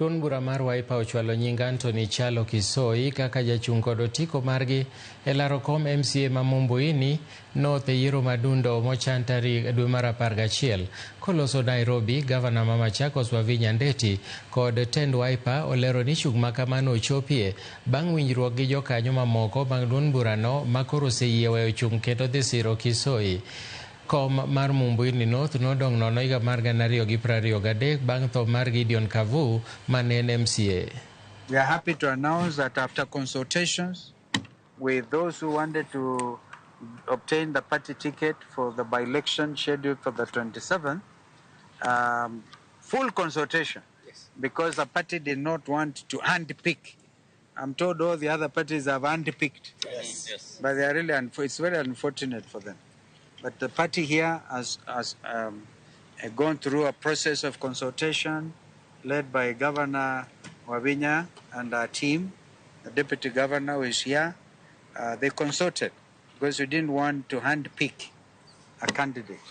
Duond bura mar Wiper ochwalo nying Anthony Chalo Kisoi kaka jachung' kod otiko margi e laro kom MCA ma Mumbuini North e yiero madundo mochan tarik dwe mar 11. Koloso Nairobi, gavana ma Machakos Wavinya Ndeti kod tend Wiper olero ni chung' ma kamano ochopie bang' winjruok gi jokanyo mamoko mag duond burano ma koro oseyie weyo chung' kendo dhi siro Kisoi. Kom mar Mumbuini North nodong' nono higa mar 2023 bang' tho mar Gideon Kavuu mane en MCA. We are happy to announce that after consultations with those who wanted to obtain the party ticket for the by-election scheduled for the 27th, full consultation, yes, because the party did not want to handpick. I'm told all the other parties have handpicked, yes. Yes. But they are really it's very unfortunate for them. But the party here has gone through a process of consultation led by Governor Wavinya and our team. The deputy governor who is here. They consulted because we didn't want to handpick a candidate.